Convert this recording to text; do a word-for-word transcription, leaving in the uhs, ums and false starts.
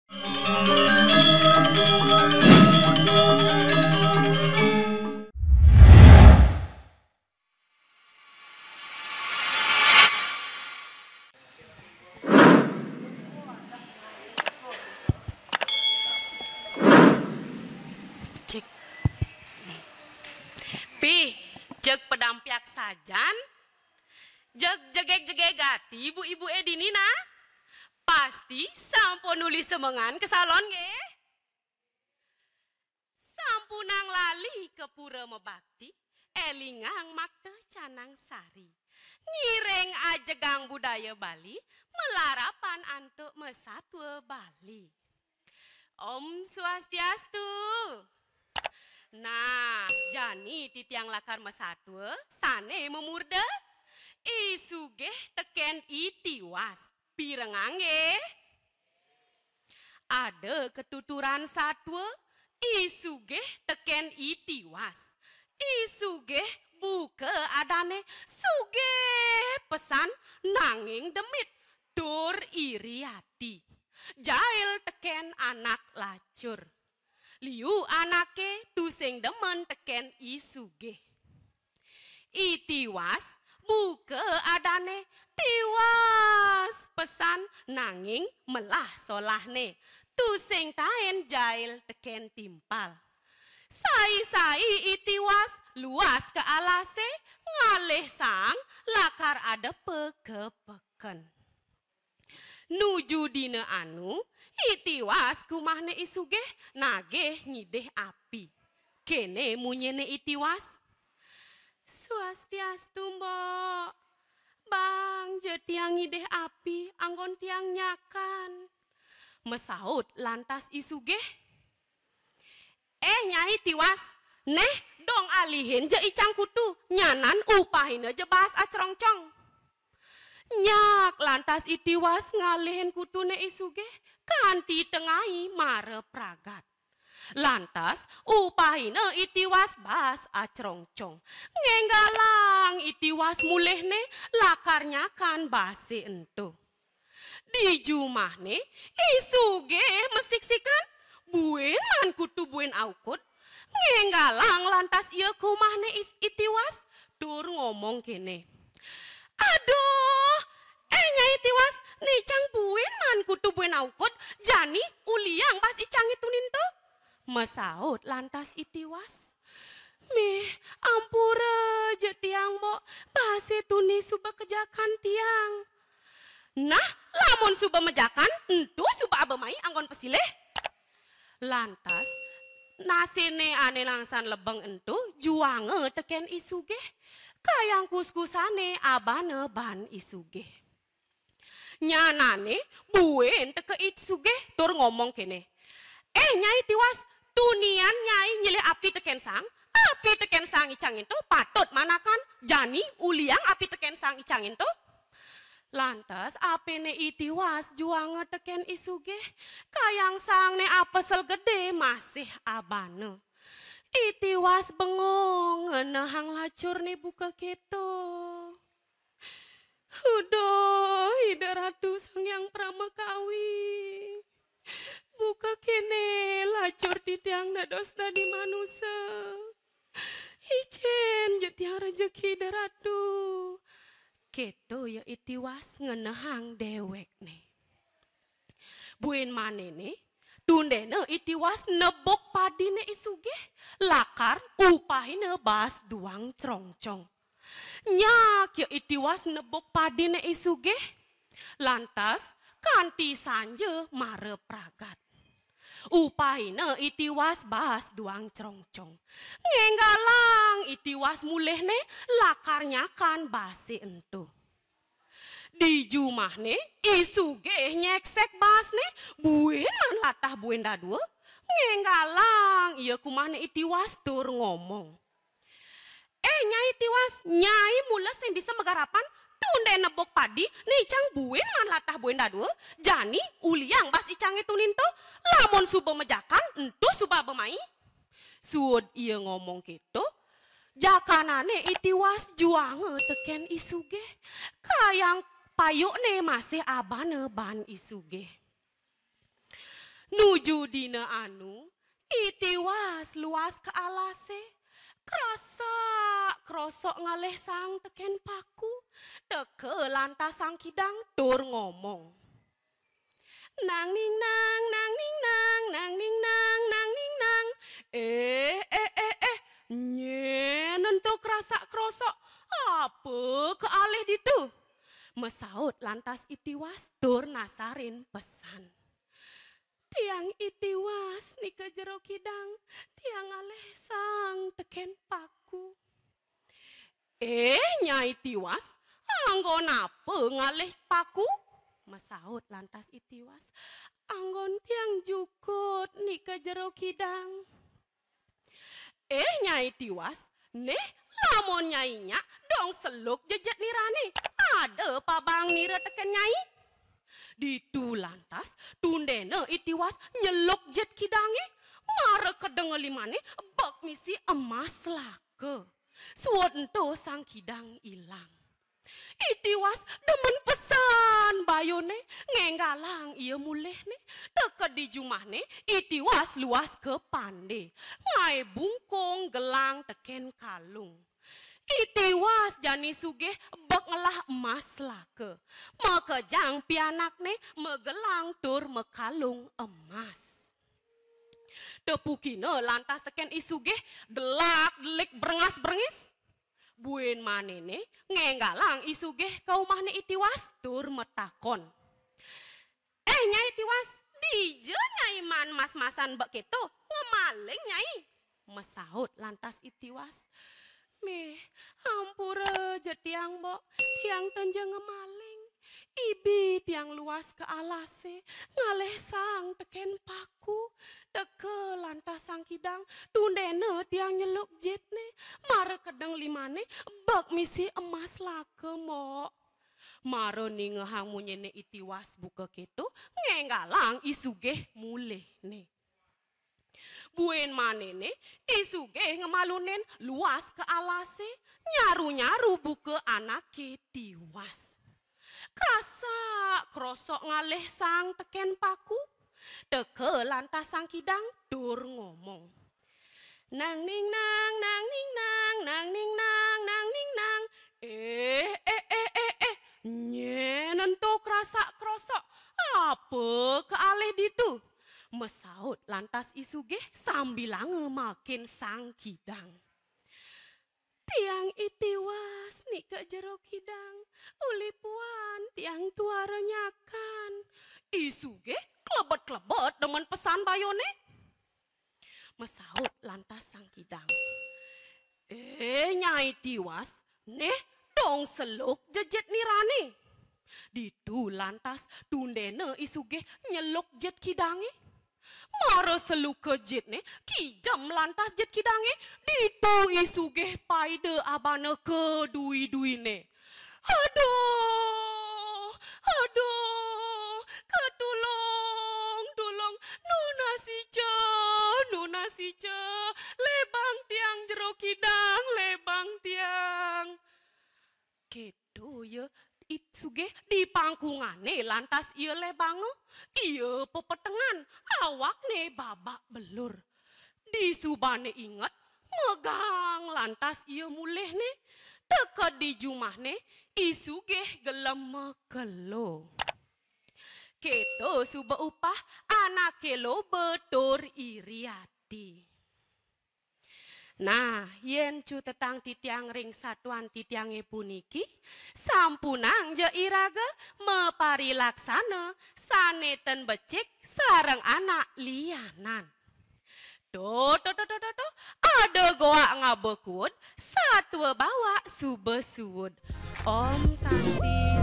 Cek. Pi, jeg pedampiak sajan, jeg jegeg-jegeg ati ibu-ibu e dini nah. Pasti sampun nuli semengan ke salon nggih. Sampunang lali ke pura mebakti, elingang makta canang sari. Ngiring ajegang budaya Bali, melarapan antuk masatua Bali. Om Swastiastu. Nah, jani titiang lakar masatua, sane mamurda, I Sugih teken I Tiwas. Pirengang nggih. Ada ketuturan satua, I Sugih teken I Tiwas. I Sugih buka adane, sugih pesan nanging demit, tur iri ati. Jail teken anak lacur. Liu anake tusing demen teken I Sugih. I Tiwas buka adane, tiwas pesan nanging melah solahne. Tusing taen jail teken timpal. Sai-sai I Tiwas luas ke alase, ngalih saang lakar adepa ke peken. Nuju dina anu, I Tiwas kumahne I Sugih nagih ngidih api. Kene munyine I Tiwas, "Swastiastu, Mbok. Baang ja tiang ngidih api anggon tiang nyakan." Masaut lantas I Sugih, "Eh, Nyai Tiwas, neh dong alihin ja icang kutu, nyanan upahina ja baas acrongcong." Nyak lantas I Tiwas ngalihin kutune I Sugih kanti tengai mara pragat. Lantas upahina I Tiwas baas acrongcong. Ngenggalang I Tiwas mulihne lakar nyakan baase ento. Di jumahne, I Sugih masiksikan, buin maan kutu buin aukud. Ngenggalang lantas ia kumahne I Tiwas, tur ngomong kene, "Aduh, eh, Nyai Tiwas, ne icang buin maan kutu buin aukud, jani uliang baas icange tuni ento." Masaut lantas I Tiwas, "Mih, ampura ja tiang, Mbok, baase tuni suba kejakan tiang." "Nah, lamun suba mejakan, ento suba aba mai anggon pasilih." Lantas, nasine ane langsan lebeng ento juanga teken I Sugih, kayang kuskusane abana baan I Sugih. Nyanane buin teka I Sugih tur ngomong kene, "Eh, Nyai Tiwas, tunian Nyai nyilih api teken saang, api teken saang icang ento patut manakan, jani uliang api teken saang icang ento." Lantas apine I Tiwas juanga teken I Sugih, kayang saangne apesel gede masih abana. I Tiwas bengong ngenehang lacurne buka keto. "Aduh, Ida Ratu Sang Hyang Pramakawi, buka kene lacur titiang dados dadi manusa. Icen ja tiang rejeki, Ida Ratu." Keto ia I Tiwas ngenehang dewekne. Buin manene, tundena I Tiwas nebuk padine I Sugih, lakar upahina baas duang crongcong. Nyak ia I Tiwas nebuk padine I Sugih. Lantas, kanti sanja mara pragat. Upahina I Tiwas baas duang crongcong. Ngenggalang I Tiwas mulihne lakar nyakan baase ento. Di jumahne, I Sugih nyeksek baasne, buin maan latah buin dadua, ngenggalang ia kumahne I Tiwas tur ngomong, "Eh, Nyai Tiwas, Nyai mula sing bisa magarapan, tunde nebuk padi, ne icang buin maan latah buin dadua, jani uliang baas icange tuni ento, lamun suba mejakan, ento suba aba mai." Suud ia ngomong keto, jakanane I Tiwas juanga teken I Sugih, kayang payukne masih abana baan I Sugih. Nuju dina anu, I Tiwas luas ka alase, krasak-krosok ngalih saang teken paku, teka lantas Sang Kidang tur ngomong. Nang ning nang, nang ning nang, nang ning nang, nang ning nang. Eh, eh, eh, eh, nyén ento krasak-krosok, apa ka alih ditu? Masaut lantas I Tiwas tur nasarin pesan. Tiang I Tiwas nika Jero Kidang, tiang ngalih saang teken paku. Eh, Nyai Tiwas, anggon apa ngalih paku? Masaut lantas I Tiwas. Anggon tiang jukut nika Jero Kidang. Eh, Nyai Tiwas, neh, lamun Nyai nyak, dong seluk jejit nirane. Ada pabang nira teken Nyai. Ditu lantas, tundena I Tiwas nyeluk jit kidange, mara kedeng limane bek misi emas laka. Suud ento Sang Kidang ilang. I Tiwas demen pesan bayone, ngenggalang ia mulihne, teka di jumahne, I Tiwas luas ka pande, ngae bungkung gelang teken kalung. I Tiwas jani sugih bek ngelah emas laka, makejang pianakne magelang tur makalung emas. Tepukina lantas teken I Sugih, delak-delik brengas-brengis. Buin manene ngenggalang I Sugih ka umahne I Tiwas tur matakon. Eh, Nyai Tiwas, dija Nyai maan mas-masan bek keto? Ngemaling, Nyai. Masaut lantas I Tiwas. Mih, ampura ja tiang, Mbok. Tiang ten ja ngemaling. Ibi tiang luas ka alase, ngalih saang teken paku. Teka lantas Sang Kidang, tundena tiang nyeluk jitne, mara kedeng limane bek misi emas laka, Mbok. Mara ningehang munyinne I Tiwas buka keto, ngenggalang I Sugih mulihne. Buin manene, I Sugih ngemalunin luas ka alase, nyaru-nyaru buka anake Tiwas. Krasak-krosok ngalih saang teken paku, teka lantas Sang Kidang tur ngomong. Nang ning nang, nang ning nang, nang ning nang, nang ning nang. Eh, eh, eh, eh, eh. Nyén ento krasak-krosok, apa ka alih ditu? Masaut lantas I Sugih sambilanga makin Sang Kidang. Tiang I Tiwas nika Jero Kidang, uli puan tiang tuara nyakan. I Sugih klebet-klebet demen pesan bayone. Masaut lantas Sang Kidang. Eh, Nyai Tiwas, neh, dong seluk jejit nirane. Ditu lantas tundena I Sugih nyeluk jit kidange. Mara seluka jitne, kijem lantas jit kidange. Ditu I Sugih paida abana kedui-duine. Aduh, aduh, katulung, tulung, nunas ica, nunas ica, lebang tiang Jero Kidang, lebang tiang. Keto ya, I Sugih di pangkungane lantas ia lebanga, ia pepetengan, awakne babak belur. Disubane inget, megang lantas ia mulihne, teka di jumahne, I Sugih gelem makelo. Keto suba upah anake loba tur iri ati. Nah, yen cutetang titiang ring satuan titiange puniki, sampunang ja iraga maparilaksana sane ten becik sareng anak lianan. To, to, to, to, to, to, ada goak ngaba kuud, satua bawak suba suud. Om Santi,